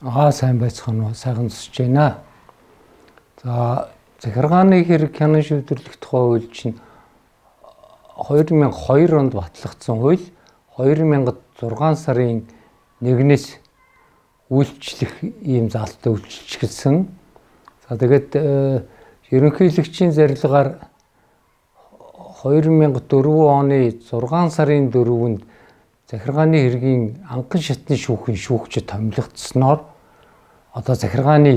Аа, сайн байцгаана уу? Сайхан зусч байна. За, захиргааны хэрэг хянан шийдвэрлэх тухай хууль чинь 2002 онд батлагдсан хууль 2006 сарын 1-ээс үйлчлэх ийм заалттай үйлчилж эхэлсэн. За, тэгээд ерөнхийлөгчийн зарилгаар 2004 оны 6 сарын 4-нд захиргааны хэргийн анхан шатны шүүхийн шүүгчид томилогдсноор одоо захиргааны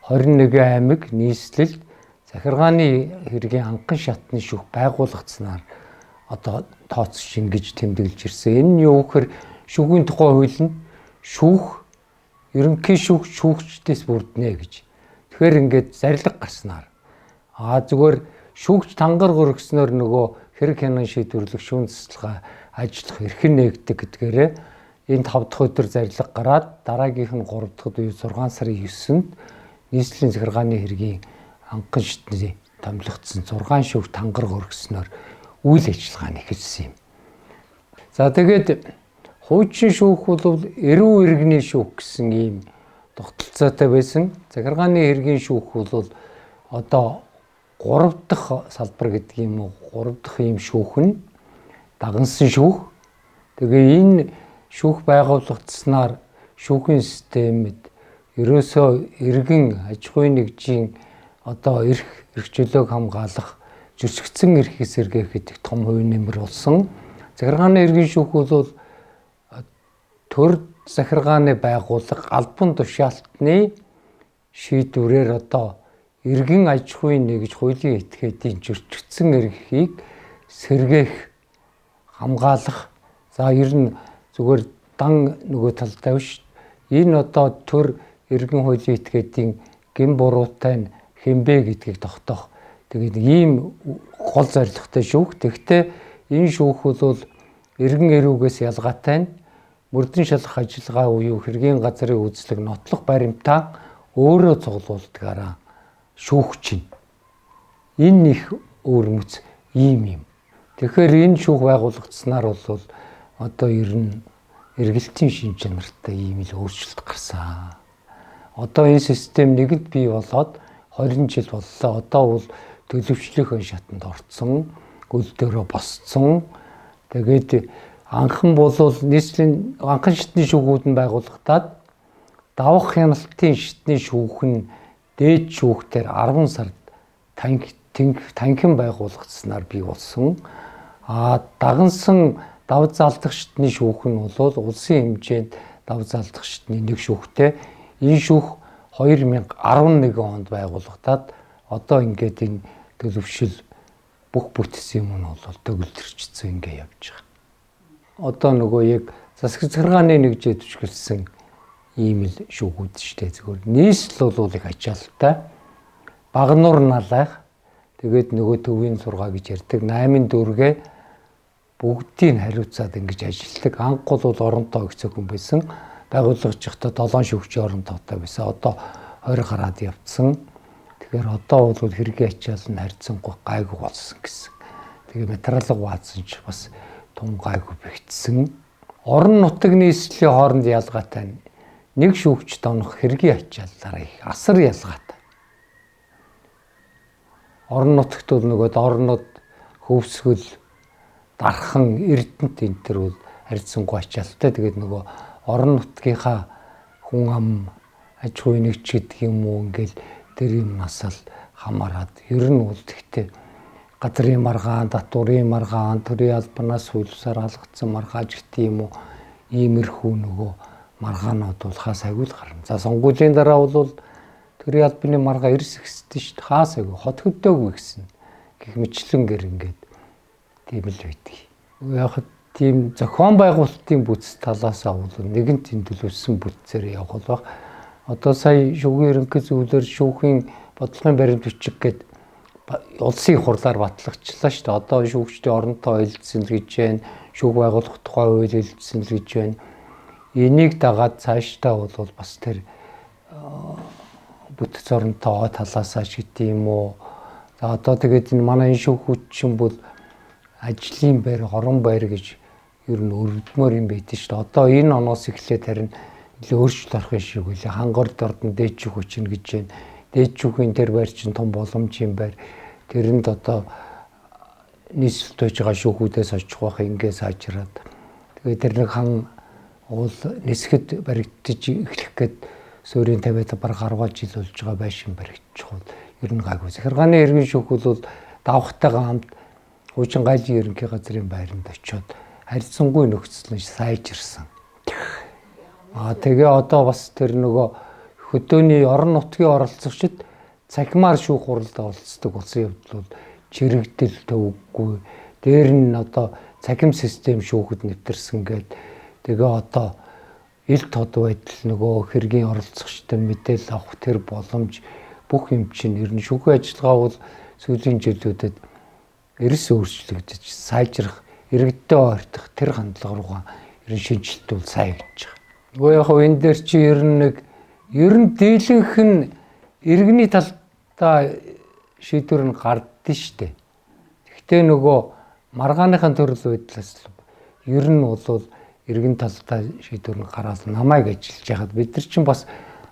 21 аймаг нийслэлд захиргааны хэргийн анхан шатны шүүх байгуулагдсанаар одоо тооцож ингэж тэмдэглэж ирсэн. Энэ нь юу гэхээр шүүхийн тухай хууль нь шүүх, ерөнхий шүүх шүүгчдээс бүрднэ гэж. Тэгэхээр ингээд зарлиг гарснаар зүгээр шүүгч тангар гөргснөөр нөгөө хэрэг хянан шийдвэрлэх, шүүн цэцлэгээ ажиллах эрх нь нээгдэг гэдгээрээ энэ 5 дахь өдөр зарлиг гараад дараагийнх нь 3 дахь үе 6 сарын 9-нд нийслэлийн захиргааны хэргийн анхан шатны томилогдсон 6 шүүх тангар гөргснөөр үйл ажиллагаа нь эхэлсэн юм. За, тэгээд хуучин шүүх бол эрүү иргэний шүүх гэсэн ийм тогтолцоотой байсан. Захиргааны хэргийн шүүх бол одоо 3 дахь салбар гэдэг юм уу, 3 дахь ийм шүүх нь дагансан шүүх. Тэгээ энэ шүүх байгуулагдсанаар шүүхийн системд ерөөсөө иргэн аж ахуйн нэгжийн одоо эрх чөлөөг хамгаалах, зөрчигдсөн эрхийг сэргээхэд их том хувь нэмэр болсон. Захиргааны иргэн шүүх бол төр захиргааны байгууллага албан тушаалтны шийдвэрээр одоо иргэн аж ахуйн нэгж хуулийн этгээдийн зөрчигдсөн эрхийг сэргээх, хамгаалах, за ер нь зүгээр дан нөгөө талдаа биш. Энэ одоо төр иргэн хуулийн этгээдийн гэм буруутай нь хэмбэ гэдгийг тогтоох. Тэгээд ийм гол зорилготой шүүх. Тэгэхдээ энэ шүүх бол иргэн эрүүгээс ялгаатай нь мөрдөн шалгах ажиллагаа буюу хэргийн газрын үзлэг, нотлох баримтаа өөрөө цуглуулдгаараа шүүх чинь. Энэ их өвөрмөц ийм юм. Тэгэхээр энэ шүүх байгуулагдсанаар бол одоо ер нь эргэлтийн шин чанартай ийм л өөрчлөлт гарсан. Одоо энэ систем нэгэнт бий болоод 20 жил боллоо. Одоо бол төлөвчлөхийн шатанд орцсон, үл дөрөө босцсон. Тэгээд анхан бол нийслэлийн анхан шатны шүүхүүд нь байгуулагдаад давах хяналтын шатны шүүх нь дээд шүүхтэр 10 сард танхим байгуулагдсанаар бий болсон. А дагансан дав заалдах шатны шүүх нь бол улсын хэмжээнд дав заалдах шатны нэг шүүхтэй. Энэ шүүх 2011 онд байгуулагдаад одоо ингээд энэ төлөвшил бүх бүтсэн юм нь бол төгөлдрчсэн ингээ явж байгаа. Одоо нөгөө яг засаг захиргааны нэгжээ түшгэлсэн ийм л шүүхүүд шүү дээ. Зүгээр нийслэл бол их ачаалттай. Багнуур налайх, тэгээд нөгөө төвийн 6 гэж ярьдаг 8 дүүргээ бүгдийг хариуцаад ингэж ажилладаг. Анх бол оронтой их цөөхөн байсан. Байгуулагчдаа 7 шүүгчийн оронтойтой байсан. Одоо 20 гараад явцсан. Тэгэхээр одоо бол хэргийн ачаал нь харьцангуй гайгүй болсон гэсэн. Тэгээ материалга баацсан ч бас тун гайгүй бэгдсэн. Орон нутаг нийслэлийн хооронд ялгаатай нь нэг шүүгчд онох хэргийн ачааллаараа их асар ялгаатай. Орон нутагт бол нөгөө дорнод, хөвсгөл, дархан, эрдэнэт энэ төр бол харьцангуй ачаалтай. Тэгээд нөгөө орон нутгийнхаа хүн ам, аж ахуйн нэгж гэдэг юм уу, ингээл тэр юм насал хамаарат. Ер нь бол тэгтээ газрын маргаан, татварын маргаан, төрийн албанаас хууль ёсоор алгацсан маргааж гэдэг юм уу, иймэрхүү нөгөө маргаанууд бол хаа сайгүй л гарна. За, сонгуулийн дараа бол төрийн албаны маргаа эрс ихсдэн шүү дээ. Хаа сайгүй хот хөдөөгүй гэсэн гэх мэтлэнгээр ингээд тийм л байдаг. Яг тийм зохион байгуулалтын бүтц талаас бол нэгэнт төлөвлөсөн бүтцээр явах бол баг. Одоо сая шүүхийн ерөнхий зөвлөлөөр шүүхийн бодлогын баримт бичиг гээд улсын хурлаар батлагчлаа шүү дээ. Одоо шүүгчдийн оронтой хэлэлцсэн л гэж байна. Шүүх байгуулах тухай хууль хэлэлцсэн л гэж байна. Энийг дагаад цаашдаа бол бас тэр бүтэц оронтой талаасаа ч гэдэг юм уу. За, одоо тэгээд энэ манай энэ шүүхүүд чинь бол ажлын байр, хорон байр гэж ер нь өргөдмөр юм байдаг шүү дээ. Одоо энэ оноос эхлээд харин Илүү өөрчлөлт орох юм шиг үлээ. Хангорд ордон дээд шүүх өчнө гэж байна. Дээд шүүхийн тэр байр чинь том боломжийн байр. Тэрэнд одоо нийслэлд байж байгаа шүүхүүдээс очих байх ингээ сайжраад. Тэгээд тэр нэг хан уул нисгэд баригдаж эхлэх гээд суурийн 50-аад бараг 10 жил болж байгаа байшин баригдчих бол ер нь гайгүй. Захиргааны иргэн шүүх бол давхтайгаа хамт хуучин гайлын ерөнхий газрын байранд очиод харьцангуй нөхцөл нь сайжирсан. Тэгээ одоо бас тэр нөгөө хөдөөний орон нутгийн оролцогчид цахимаар шүүх хуралд оролцдог болсон явдал бол чирэгдэл төвөггүй. Дээр нь одоо цахим систем шүүхэд нэвтэрсэн гээд тэгээ одоо ил тод байдал нөгөө хэргийн оролцогчтой мэдээлэл авах тэр боломж бүх юм чинь ер нь шүүхийн ажиллагаа бол сүүлийн жилүүдэд эрс өөрчлөгдөж сайжрах, иргэдтэй ойртох тэр хандлага руугаа ер нь шинжилэлт бол сайн гэж байгаа. Нөгөө яг хав энэ дээр чи ер нь нэг ер нь дийлэнх нь иргэний талдаа шийдвэр нь гардсан шүү дээ. Гэхдээ нөгөө маргааныхын төрөл байдлаас ер нь бол иргэн талдаа шийдвэр нь гараад намайг ажиллаж яхад бид нар чинь бас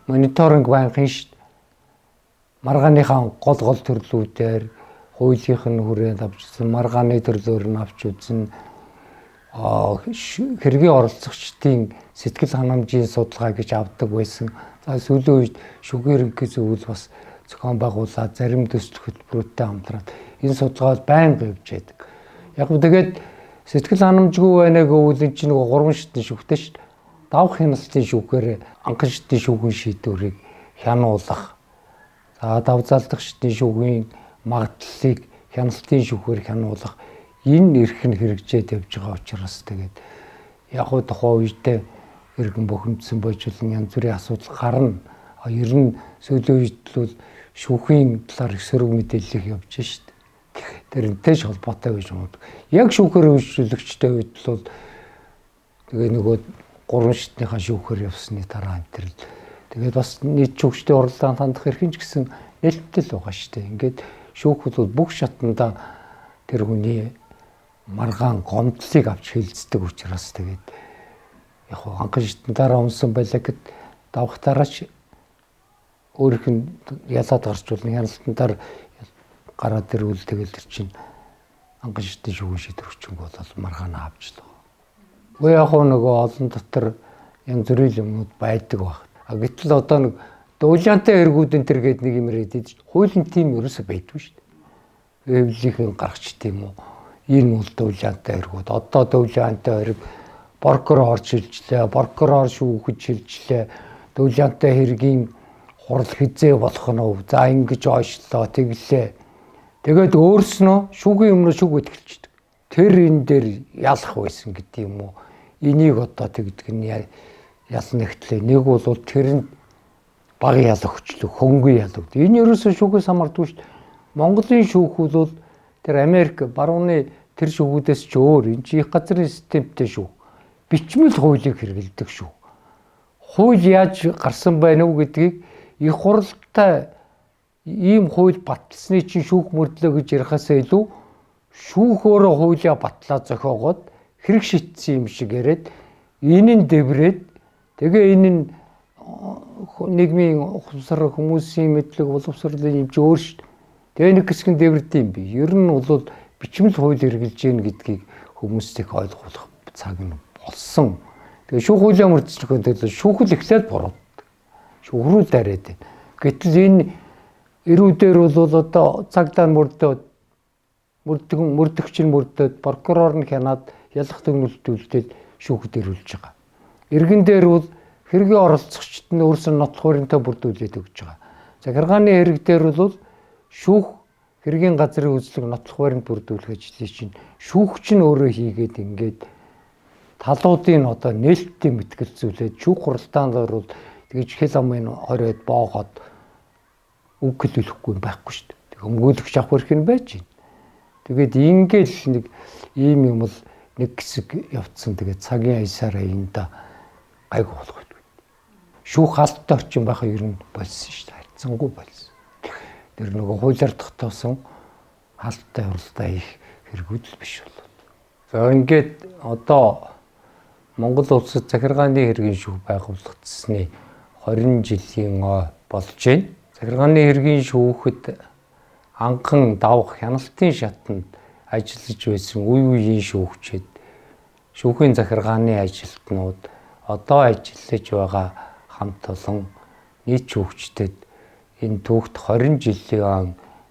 мониторинг байнга шүү дээ. Маргааныхаа гол гол төрлүүдээр хуулийнх нь хүрээнд авч үзсэн, маргааны төрлөөр нь авч үзсэн, хэргийн оролцогчдын сэтгэл ханамжийн судалгаа гэж авдаг байсан. За сүүлийн үед шүгээр ерөнхий зөвлөл бас зохион байгуулаад зарим төсөл хөтөлбөрүүдтэй хамтраад энэ судалгаа байнга явж байдаг. Яг нь тэгээд сэтгэл ханамжгүй байна гэвэл энэ чинь нөгөө 3 шатны шүүхтэй шүү дээ. Давх хяналтын шүүхээр анхан шатны шүүхийн шийдвэрийг хянуулах. За давзаалдах шатны шүүхийн магадлалыг хяналтын шүүхээр хянуулах энэ эрх нь хэрэгжээд явж байгаа учраас тэгээд яг хуу тухайн үедээ иргэн бухимдсан бойжуулан янз бүрийн асуудал гарна. Ер нь сүүлийн үед бол шүүхийн талаар их сөрөг мэдээлэл явж шít. Тэрнтэй ч холбоотой байж магадгүй. Яг шүүхээр үйлчлэгчтэй үед бол тэгээ нөгөө 3 шатныхаа шүүхээр явсны дараа энэ төр тэгээд бас нийт шүүгчдийн уралдаанд хандах эрх нь ч гэсэн нээлттэй л байгаа шүү дээ. Ингээд шүүх бол бүх шатанда тэр хүний маргаан гомдлыг авч хилцдэг учраас тэгээд яг хуу анхан шатны дараа унсан байлаа гэд давх дараач өөрийнх нь ялаад гарч болно. Хяналтан дээр гараад ирвэл тэгэл тэр чинь анхан шатны шүүхийн шийдвэр хүчинг бол маргаанаа авч л байгаа. Үгүй яг хуу нөгөө олон дотор янз бүрийн юмнууд байдаг баг. А гэтэл одоо нэг дуулиантай эргүүд энэ төр гээд нэг юм яриад идэв. Хуулийн тим ерөөсөө байдгүй шүү дээ. Эвлийнхэн гаргач тийм үү. Энэ бол дуулиантай эргүүд. Одоо дуулиантай эрг прокурор шилжлээ, прокурор шүүхэд шилжлээ. Дуулиантай хэргийн хурал хизээ болох нь уу? За ингэж ойшлоо, тэглээ. Тэгээд өөрснөө шүүхийн өмнө шүүгээд эхэлчихдэг. Тэр энэ дээр ялах байсан гэдэг юм уу? Энийг одоо тэгдэг нь ялна гэтлээ. Нэг бол тэр нь баг ял өгчлөө, хөнгөн ял өгд. Энэ ерөөсөө шүүхээс хамаардгүй шүү дээ. Монголын шүүх бол тэр Америк барууны тэр шүүхүүдээс ч өөр. Энэ чи их газрын системтэй шүүх. Бичмэл хуулийг хэрэглэдэг шүүх. Хууль яаж гарсан байна уу гэдгийг их хуралтай ийм хууль баталсны чинь шүүх мөрдлөө гэж ярихаасаа илүү шүүх өөрөө хуулиа батлаа зохиогоод хэрэг шийдсэн юм шиг яриад энэ нь дэврээд тэгээ энэ нь нийгмийн ухамсар хүмүүсийн мэдлэг боловсролын юм чи өөр шүү дээ. Тэгээ нэг хэсэг нь дэврдэг юм би. Ер нь бол бичмэл хууль хэрэглэж гин гэдгийг хүмүүст их ойлгуулах цаг нь болсон. Тэгээ шүүх хуулиа мөрдөж төлөө шүүх л эхлээд бурууд. Шүүх рүү дараад байна. Гэтэл энэ эрүүдээр бол одоо цагдаа мөрдөөд мөрдөгч нь мөрдөөд прокурор нь хянаад ялах дүгнэлт үлдээд шүүхэд ирүүлж байгаа. Иргэн дээр бол хэргийн оролцогчд нь өөрсдөө нотлох хууринтай бүрдүүлээд өгч байгаа. Захиргааны хэрэг дээр бол шүүх хэргийн газрын үзлэг нотлох хуурийг бүрдүүлэх ажлыг чинь шүүгч нь өөрөө хийгээд ингээд талуудын одоо нээлттэй мэтгэлцүүлээд шүүх хуралдаанд орвол тэгж хэл амын хориод боогоод үг хэлүүлэхгүй юм байхгүй шүү дээ. Тэг өмгөөлөгч авах эрх нь байж байна. Тэгээд ингээл нэг ийм юм бол нэг хэсэг явцсан. Тэгээд цагийн аясаараа энэ да гайгүй болох байлгүй. Шүүх хаалттай орчин байхаа ер нь болсон шүү дээ. Харьцангуй болсон. Тэр нөгөө хуулиар тогтоосон хаалттай хуралдаа хийх хэрэгүүд л биш болов. За ингээд одоо Монгол улсад захиргааны хэргийн шүүх байгуулагдсаны 20 жилийн ой болж байна. Захиргааны хэргийн шүүхэд анхан давх хяналтын шатанд ажиллаж байсан үе үеийн шүүгчид, шүүхийн захиргааны ажилтнууд, одоо ажиллаж байгаа хамт олон нийт шүүгчдэд энэ түүхт 20 жилийн он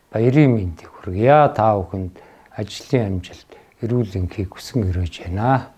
баярын мэндийг хүргье. Та бүхэнд ажлын амжилт, эрүүл энхийг хүсэн өрөөж байна.